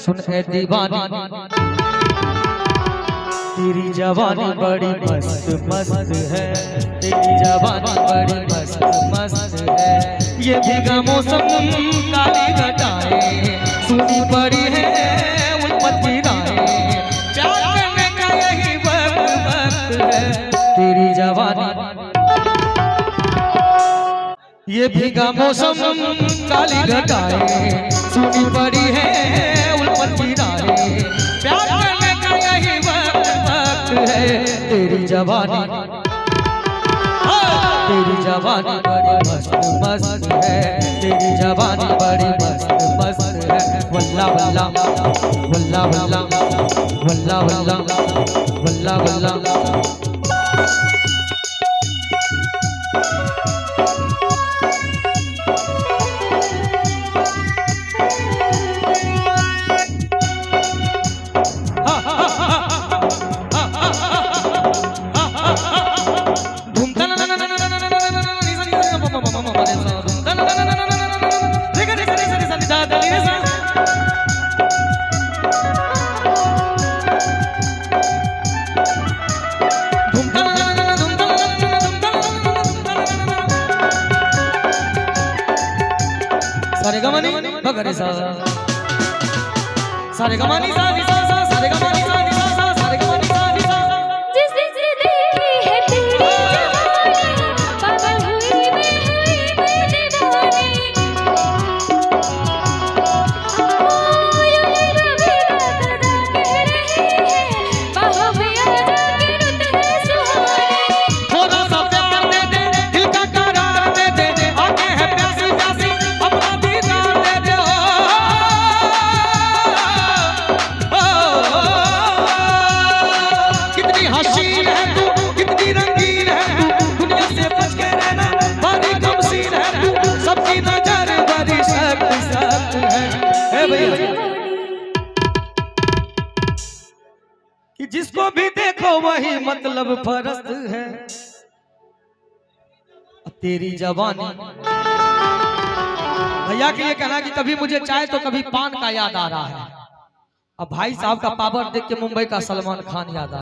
सुन ए दीवानी, तेरी जवानी बड़ी मस्त मस्त है, तेरी जवानी बड़ी मस्त मस्त है। ये भीगा मौसम काली घटाएं, सुनी पड़ी है उल्फत की राहें, प्यार करने का यही वक्त वक्त है। तेरी जवानी, ये भीगा मौसम काली घटाएं, सुनी पड़ी है उल्फत की राहें, प्यार करने का यही वक्त वक्त है। तेरी जवानी, तेरी जवानी बड़ी मस्त मस्त है, तेरी जवानी बड़ी मस्त मस्त है। वल्ला वल्ला वल्ला वल्ला वल्ला वल्ला वल्ला वल्ला। सारे गमनी बगरे सा, सारे गमनी सा सा सा, सारे गमनी सा सा सा, सारे गमनी सा सा। जिस दिन से देखी है तेरी जवानी, पागल हुई मैं दीवानी। ओ यूं ही रबीदा सदा कह रही है, बाहों में आ जा के रुत है सुहानी। थोड़ा सा प्यार दे दे, दिल का करार दे दे, आंखें हैं प्यासी प्यासी, अपना दीदार दे दे। ओ, ओ, ओ, कितनी हसीन है तू, कितनी रंगीन है तू, दुनिया से बच के रहना बड़ी कमसीन है तू, सबकी नजर बड़ी सख्त सख्त है। ए भैया, कि जिसको भी देखो वही मतलब परस्त है। तेरी जवानी, भैया के लिए कहना कि कभी मुझे चाय तो कभी पान का याद आ रहा है। अब भाई साहब का पावर देख के मुंबई का सलमान खान याद आ